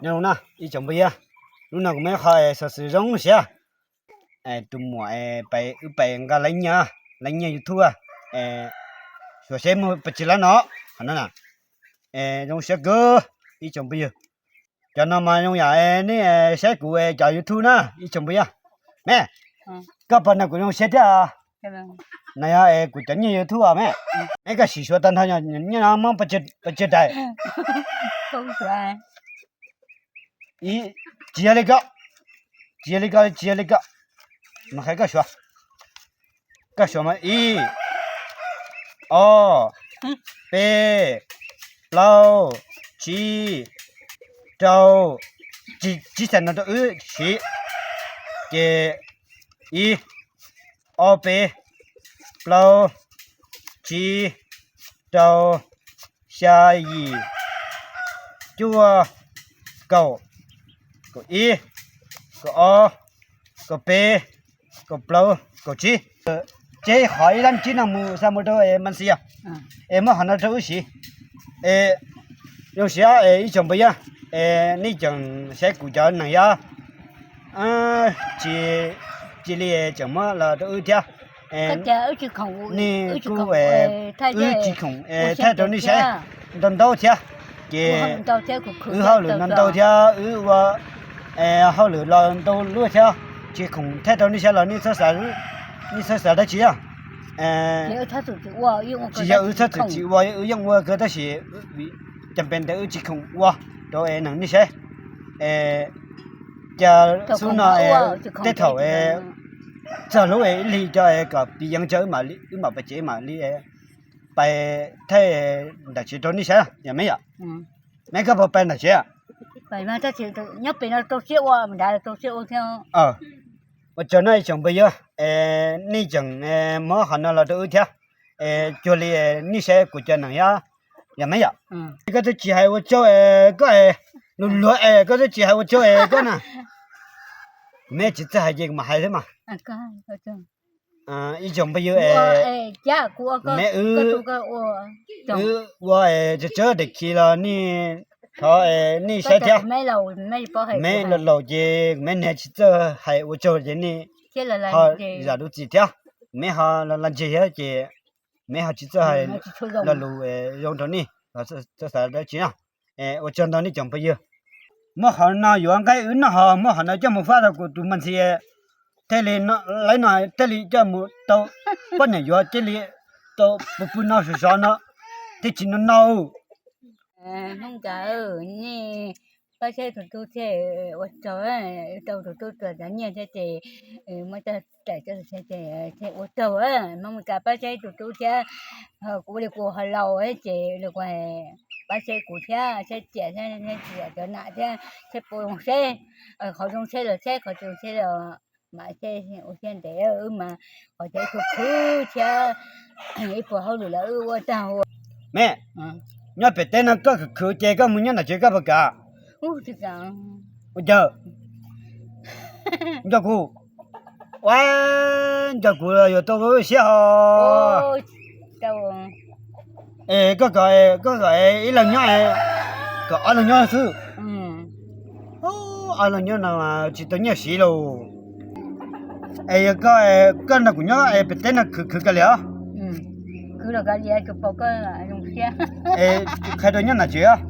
Nyob zoo na ib tsoom phooj ywg, hnub no kuv muaj ib qho xov xwm zoo siab. Tus muam pais, wb pais nqa laiv nyiaj, laiv nyiaj YouTube, xyuas seb muaj pes tsawg lab no. Qhov no na, zoo siab kawg ib tsoom phooj ywg. Cov no mas zoo yam nej saib kuv cov YouTube na ib tsoom phooj ywg. Me, koj pom no kuv zoo siab thiab. No yog kuv cov nyiaj YouTube me. Es koj sim suav tag nrho nyiaj no muab pes tsawg rais. Tsis yog li ko, tsis yog li ko, tsis yog li ko. Mas qhia koj suav, koj suav mas ib, ob, peb, plaub, tsib, rau, tsib xees no rau wb siv. Ces ib, ob peb, plaub, tsib, rau, xya yim, cuaj, kaum, kaum ib, kaum ob, kaum peb, kaum plaub, kaum tsib. Tseb qhov ib lab tsib no mus xa mus rau Mas Xis, es muab qhov no rau wb siv. Es zoo siab ib tsoom phooj ywg, es nej tseem saib kuv cov neeg yog tsis, cia li tseem muab los rau wb thiab. Nej kuj, wb tsis khoom thaij rau nej saib ntau ntau thiab. Ces wb hauj lwm no ntau thiab, wb ua hauj lwm los ntau luaj thiab, tsis khoom thaij rau nej saib los nej txhob xav dab tsi. Tsis yog wb txhob txwm tsis ua, wb yeej ua kawg tab sis cov pem ntawd wb tsis khoom ua rau neeg nej saib. Cas xub no tej thaum txog lub ib hlis co kom piv yeev tso wb mam pais tsev mam li pais thaij ntawm tsev rau nej saib yom me yom. Me koj puas pais ntawm tsev? Ua tsaug no ib tsoom phooj ywg, nej tseem muab qhov no los rau wb thiab, cuag li nej saib kuv cov neeg thiab yom me yom. Koj twb tsis hais ua tsaug es koj, luag luag es koj twb tsis hais ua tsaug es koj na. Kuv me tsis txawj hais ces kuv mam hais xwb mas. Ib tsoom phooj ywg, kuv me wb ua tsawg tsawg daim khi los nej thov nej saib thiab. Me laus laus ces kuv me niag tsis txawj hais ua tsaug ces nej ho zam lub txim thiab. Kuv me ho los laj ntseg thiab ces kuv me ho tsis txawj hais lo lus zoo rau nej los txhob xav dab tsi na. Ua tsaug ntau nej tsoom phooj ywg. Muab qhov no yuav nqaij wb noj ho muab qhov no coj mus faj rau kuv tus Mas Xis thiaj li, laiv no thiaj li coj mus tau poj niam yuav thiaj li tau pw pw no sov sov no thiaj tsis no no. Hmoob Kas, nej pab saib tus tub thiab, ua tsaug, rau tus tub txog cov nyiaj thiab ces muab coj daim coj tus thiab ces ua tsaug. Hmoob Kas pab saib tus tub thiab, kuv ua li kuv ho laus ces li kuv pab saib kuv thiab, saib tiam thiab, saib tiam cov nam thiab, saib puas zoo seb, qhov zoo seb los saib, qhov tsis zoo seb los mam saib ua siab ntev, wb mas qhov tsev khwv khwv thiab, ib puas hauj lwm los wb ua tag ua. Me, nyob pem teb no koj khwv khwv ces koj mus nyob nram tsev koj puas kam? Ua cas? Nco kuv, ua, nco kuv yuav tau siab ho. Es koj kom, koj kom ib leeg nyob, kom ob leeg nyob xwb. Ob leeg nyob no tsis tau nyiaj siv lauj. Es yog koj, koj nrog kuv nyob es pem teb no khwv khwv kiag li os. Es qhia rau nyob nram tsev os.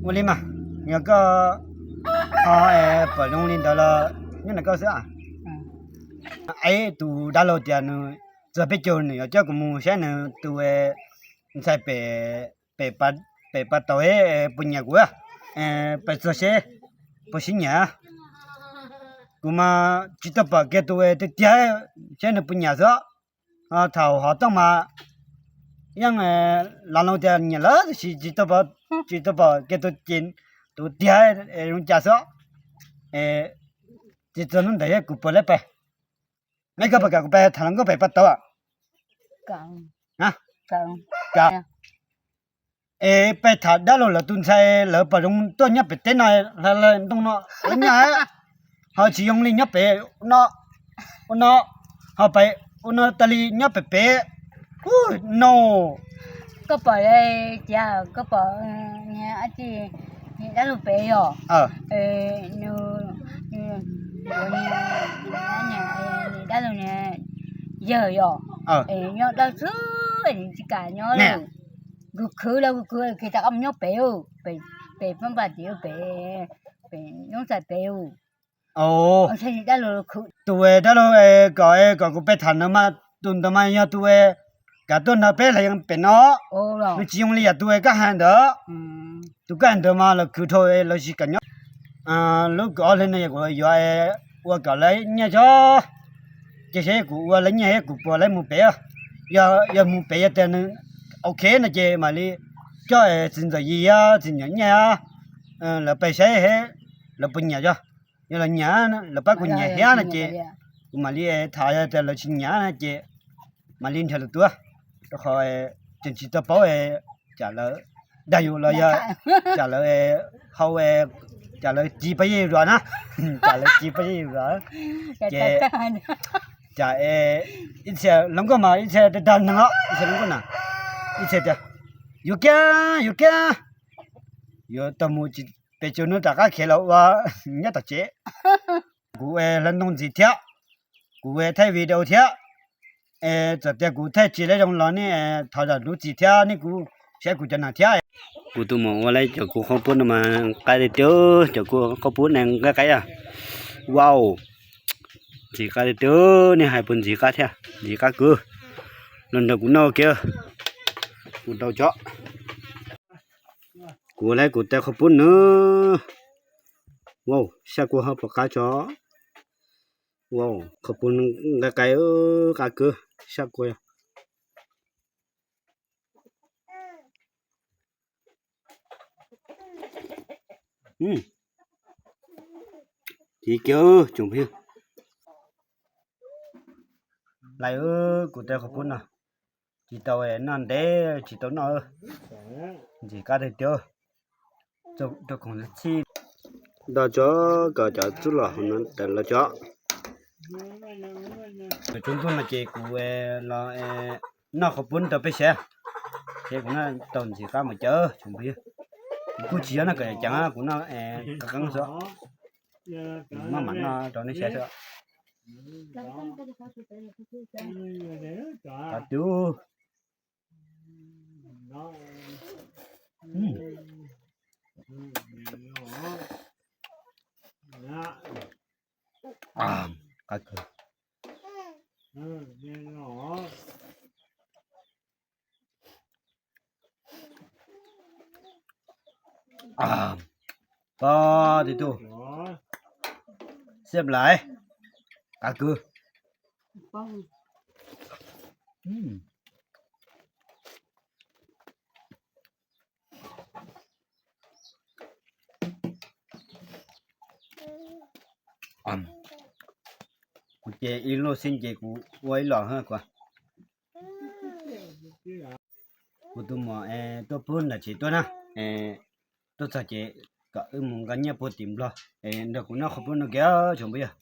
Ua li mas, yog koj ho pom zoo li ntawd los nyob nram koj xwb. Aib tus dab laug tias nws txog peb caug nws yuav coj kuv mus saib nws tus ntxhais pem, pem pas taus puas nyiam kuv, pais txog seb puas sib nyiam. Kuv mas tsis tau pom kiag tus tiag tiag, seb nws puas nyiam xwb. Thaum hov tooj mas yeej lav loo tias nyiam lawm tab sis tsis tau pom, tsis tau pom kiag tus ces tus tiag zoo cas xwb. Tsis txog hnub ntawd kuv puas lab pais. Me koj puas kam kuv pais tham hluas nkauj pem pas taus? Es pais tham dab laug lawv tus ntxhais lawv pom zoo tuaj nyob pem teb no, ntoo no ua nyaj, ho tsis zoo li nyob pem no, ua no, ho pais ua no tas li nyob pem pem. Ub no, koj pom, tias koj pom, niag ab tsi, Dab laug pem yog, dab laug niag yawg yog, nyob dawb xwb, tsis kam nyob. Kuv khwv los kuv khwv kiag rov qab mus nyob pem, pem pab npaj tim pem, pem nyob txais pem. Tus dab laug kom, kom kuv peb tham ntawd mas tus ntawd mas yog tus kav tuaj nrog peb los yog pem no, nws tsis zoo li yam tus koj hais ntawd. Tus koj hais ntawd mas lawv khwv dhau lawv tsis kam nyob. Lub kaum ob hli no yog kuv yuav ua kom lawv nyiaj tso, ces saib kuv ua lawv nyiaj thiab kuv puas lawv mus pem. Yog, yog mus pem yog tias nws ok no ces mam li coj txiv ntxawm Yis, txiv nyuam nyiaj, lawv pais saib lawv puas nyiam tso. Yog lawv nyiam, lawv pab kuv nyiam thiab no ces kuv mam li tham, yog tias lawv tsis nyiam no ces mam li nrhiav lwm tus, rau qhov tseem tsis tau paub cas lawv dag yus los yog cas lawv hau, cas lawv ci pab yej zos na, cas lawv ci pab yej zos ces cas ib txhia hluas nkauj mas ib txhia dag dag neeg os, ib txhia hluas nkauj na, ib txhia tias yuav kiag, yuav kiag, yuav tau mus pem tsaus ntuj rov qab khiav los ua nyob tom tsev. Kuv hlawv ntoo ntxiv thiab, kuv thaij video thiab. Txawm tias kuv thaij tsis zoo los nej thov zam lub txim thiab, nej kuj saib kuv cov nas thiab. Kuv tus muam ua lawv cov kuv qhaub poob no mas qab tiag tiag, cov kuv qhaub poob ne nqaij qab. Wow, ntxim qab tiag tiag, nej hais puas ntxim qab thiab? Ntxim qab kawg. Los nrog kuv noj kiag, kuv rau tso. Kuv ua lawv kuv tej qhaub poob no. Wow, xyaj kua ho puas qab tso. Wow, qhaub poob nqaij qab, qab kawg, xyaj kua. Tiv kiag tsoom phooj ywg. Lawv kuv tej qhaub poob no tsis tau noj ntev, tsis tau noj, ntxim qab tiag tiag. Rau khoom txhij do tso, kom cov txuj lom hauv no tawm los tso. Tsaus ntuj no ces kuv los noj qhaub poob rau peb saib, ces kuv noj tau ntxim qab mas cawv tsoom phooj ywg. Kuv kuj tsis yog noj kom ceev, kuv noj qeeb qeeb xwb, maj mam noj rau nej saib xwb. Qab tiag. Qab kawg. Pog tis tug, xiab lais, qab kawg. Kuv ces ib lub xib ces kuv ua ib los hab kuv. Kuv tus muam tuaj pub nram tsev tuaj na, tuaj txog ces kom wb mus nqa nyiaj puag tim Nplog, nrog kuv noj qhov pub no kiag tsoom phooj ywg.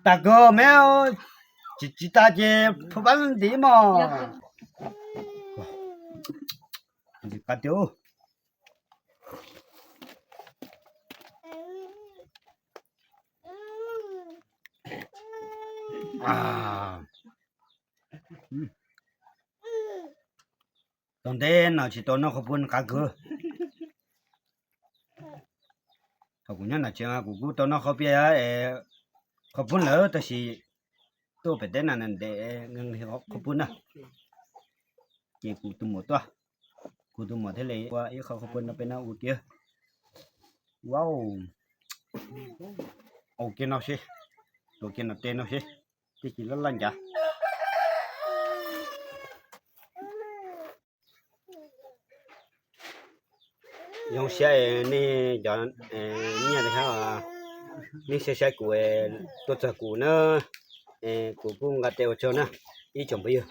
Tas kawg me, tsis, tsis tas ces phu pab ntiv mog. Ntxim qab tiag. Tau ntev no tsis tau noj qhov pub qab kawg. Thaum kuv nyob nram tsev kuv kuj tau noj qhov piaj, qhov pub lawm tab sis tuaj pem teb na ntev, qhov pub na. Ces kuv tus muam tuaj, kuv tus muam thiaj li ua ib qho qhov pub no peb noj ua kiag. Wow, ua kiag no seb, ua kiag no tej no seb, tej tsis loj loj ncav. Zoo siab nej cov nyiaj thiab os. Nej saib saib kuv, tuaj txog kuv na, kuv kuj nqa tes ua tsaug na ib tsoom phooj ywg.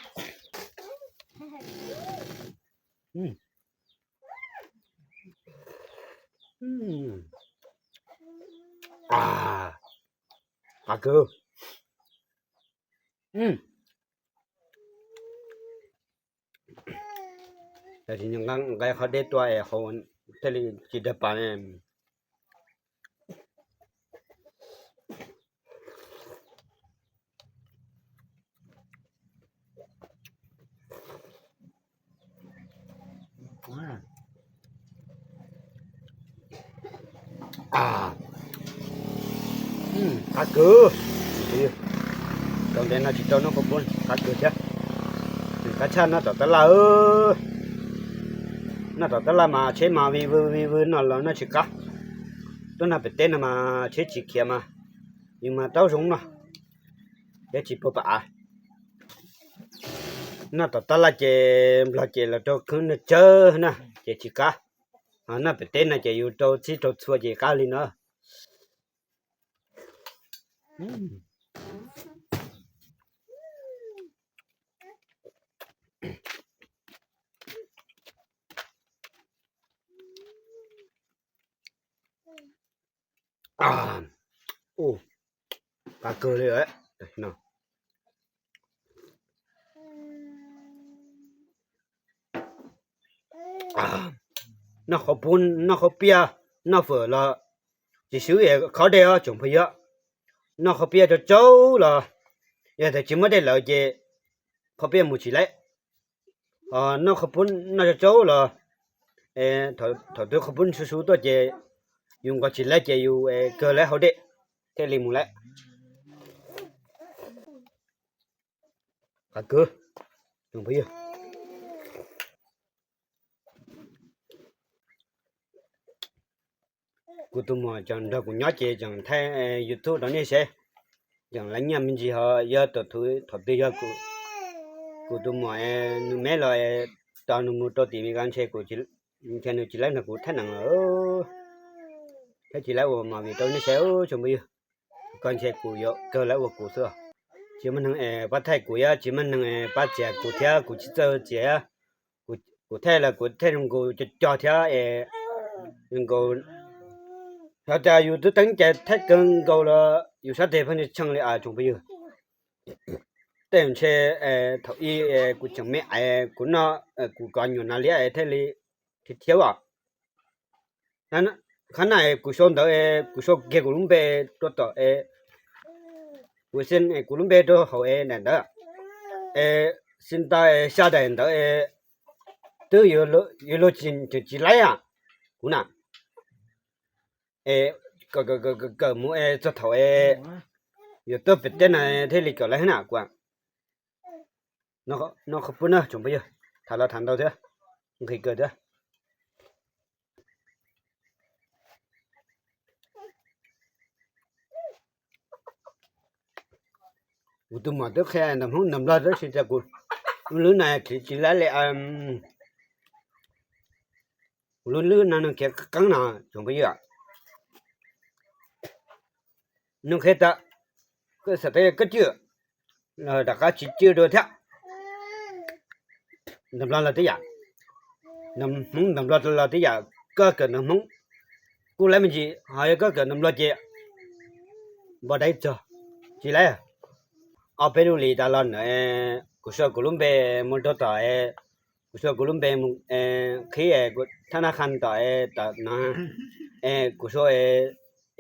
Qab kawg. Tab sis nqa qhov deb tuaj es thiaj li tsis dawb pav ne. Qab kawg. Tau ntev no tsis tau noj qhaub poob, qab kawg thiab. Qab tshaj noj tom tab laj. Noj tom tab laj mas tsheb mas vij vwj vij vwj noj los noj tsis qab. Tuaj noj pem teb no mas tsheb tsis khiav mas yus mas taub zoo noj thiab tsis pub pam av. Noj tom tab laj ces nplog ces los rau khwb nws tsawg na ces tsis qab. Ho noj pem teb no ces yus rau txhib rau txhua ces qab li no. Qab kawg li. Noj qhaub poob, noj qhaub piaj, noj fawm los tsis swb khob dej os tsoom phooj ywg. Noj qhaub piaj tsau tsau los yog tias tsis muaj dej lawm ces qhaub piaj mus tsis laib. Noj qhaub poob noj tsau tsau los thaum twg qhaub poob su su tuaj ces yus nqos tsis laib ces yus kawg laib hauv dej thiaj li mus laib. Qab kawg. Kuv tus muam tseem nrog kuv nyob ces tseem thaij YouTube rau nej seb, tseem lav nyiaj me ntsis ho yog thaum twg yog kuv tus muam nws me los tos nws mus rau tim Mes Kas ntshe kuv, ntshe nws tsis laib nrog kuv thaij nees lawm thiab tsis laib ua movie rau nej saib tsoom phooj ywg. Koj ntshe kuv yuav kawg laib ua kuv xwb. Tsis muaj neeg es pab thaij kuv thiab tsis muaj neeg es pab txiav kuv thiab kuv tsis txawj txiav. Kuv thaij los kuv thaij zoo nkaus cog cog thiab es zoo nkaus, xyov cas yus twb teeb cai thaij kawg nkaus los yus sab tes pheej tshee li tsoom phooj ywg. Tej ntshe thaum ib kuv tseem me ais kuv noj kuv kov nyuam nas liab es thiaj li thiab thiab os. Qhab na es kuv sau ntawv es kuv sau kiag kuv lub npe rau tom es kuv xi kuv lub npe rau hauv es daim ntawd es xi nta es xya daim ntawd es twb yuav luag tseem tsis laib a kuv na. Es kawm mus es txog thaum es yuav tuaj pem teb na thiaj li kawm laib na kuv. Noj qhaub poob na tsoom phooj ywg, tham los tham ntau thiab, nqhis kawg thiab. Kuv tus muam twb qhia ntawm Hmoob ntawm Nplog tab sis cas kuv lub lub na tsis laib li. Kuv lub lub no nws khiav qeeb no tsoom phooj ywg. Nws qhia tas koj xav tau koj cwj los rov qab tsis cwj dua thiab. Ntawm Nplog los tib yam, ntawm Hmoob ntawm Nplog los tib yam, koj kawm ntawm Hmoob kuj laib me ntsis, ho yog koj kawm ntawm Nplog ces npog dai txog tsis laib. Ob peb lub hlis tas los ntawd kuv sau kuv lub npe mus rau tom, kuv sau kuv lub npe mus qhib thab nab qha tom, tom no, kuv sau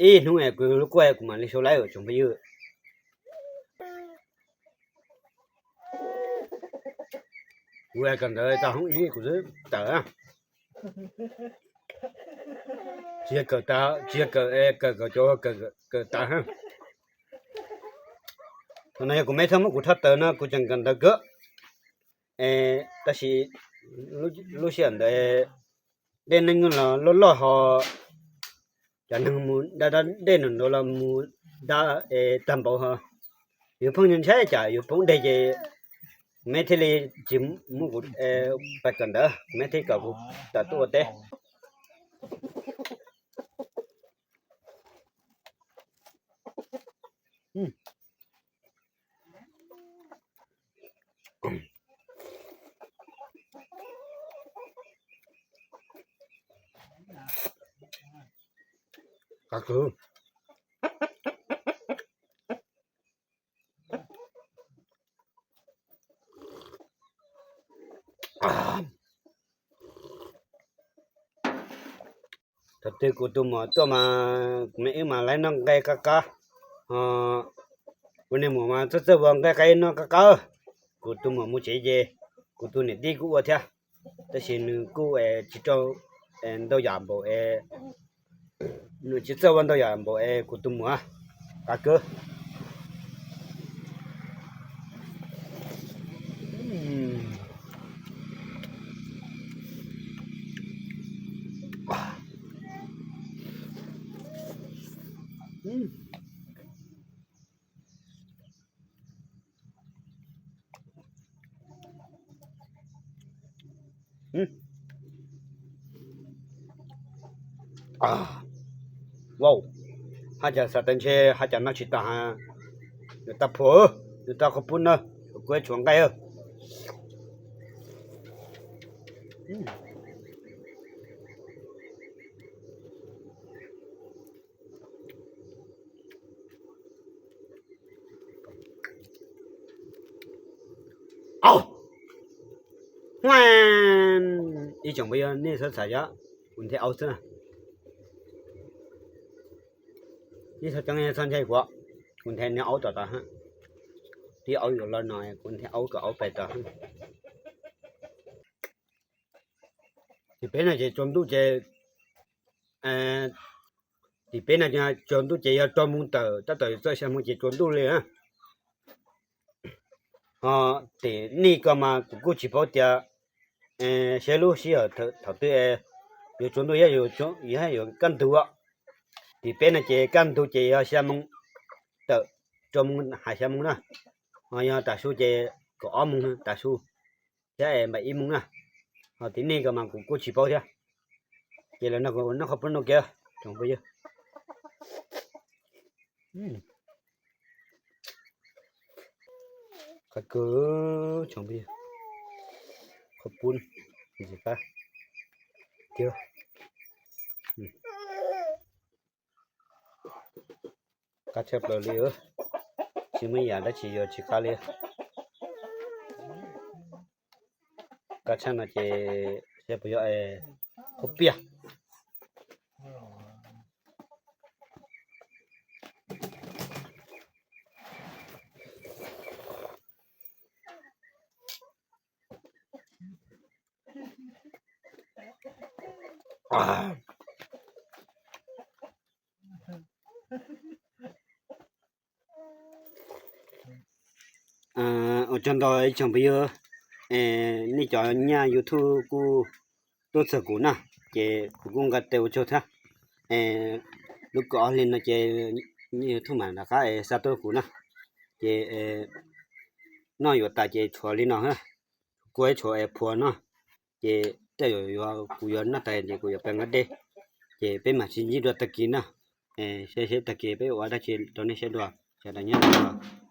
ib hnub es kuv lub kuaj kuv mam li sau laib tsoom phooj ywg. Kuv kawm ntawv tau hoob ib kuv twb tawm. Tsis yog kawm tas, tsis yog kawm, kawm kawm cov kawm tas. Thaum no yog kuv me txhob muab kuv rho tawm no kuv tseem kawm ntawv kawg. Tab sis lub sij hawm ntawd dej neeg los loj loj ho cov neeg mus da da dej nram nraud los mus da es tag npaum ho yuav pheej ntshai cas yuav poob dej ces kuv me thiaj li tsis muab kuv pais kawm ntawv, kuv me thiaj kom kuv tawm tuaj ua teb. Qab kawg. Thaum twg kuv tus muam tuaj mas kuv me wb mas laiv noj nqaij qab qab, kuv niag muam mas txawj txawj ua nqaij qab noj qab qab. Kuv tus muam mus tsev ces kuv tus niam tij kuj ua thiab, tab sis nws kuj tsis rau ntau yam npaum es, nws tsis txawj ua ntau yam npaum es kuv tus muam. Qab kawg. Wow, haj cas xav tias ntshe haj cas noj tsis tas, nws tau phuam, nws tau qhov pub na, kuv tshuav nqaij. Ib tsoom phooj ywg, nej txhob xav yog kuv nthe aub xwb na. Nej txhob coob txhob ntshai kuv, kuv nthe niag aub tom tod, tib aub yuav los no kuv nthe aub kom aub pais tod. Tim peb no ces tsaus ntuj ces, tim peb no tsaus ntuj ces yog rau moos tawm, tab tom txawj xya moos ces tsaus ntuj li na. Ho tim nej ko mas kuv kuj tsis paub tias seb lub sij hawm thaum twg yuav tsaus ntuj, yog yuav kaj ntug. Tim peb no ces kaj ntug ces yog xya moos tawm, rau moos hais xya moos na. Ho yog tav su ces kaum ob moos tav su, thiab es npaum ib moos na. Ho tim nej ko mas kuv kuj tsis paub thiab. Ces los noj qhov pub no kiag tsoom phooj ywg. Qab kawg tsoom phooj ywg, qhov pub ntxim qab tiag. Qab tshaj plaws li, tsis muaj yam dab tsi yuav tsis qab li. Qab tshaj no ces seb puas yog qhov piaj. Ua tsaug ntau ib tsoom phooj ywg, nej cov nyaj YouTube kuj tuaj txhawb kuv na, ces kuv kuj nqa tes ua tsaug thiab. Lub kaum ob hlis no ces nyaj YouTube mam rov qab xa tuaj kuv na, ces noj yuav tas ces tshuav li no, kuj tshuav es phuam no, ces tej zaum kuv yuav noj tas ces kuv yuav pais nqa dej, ces peb mam sib ntsib dua tag kis na. Seb seb tag kis peb ua dab tsi rau nej saib dua, sawv daws nyob zoo.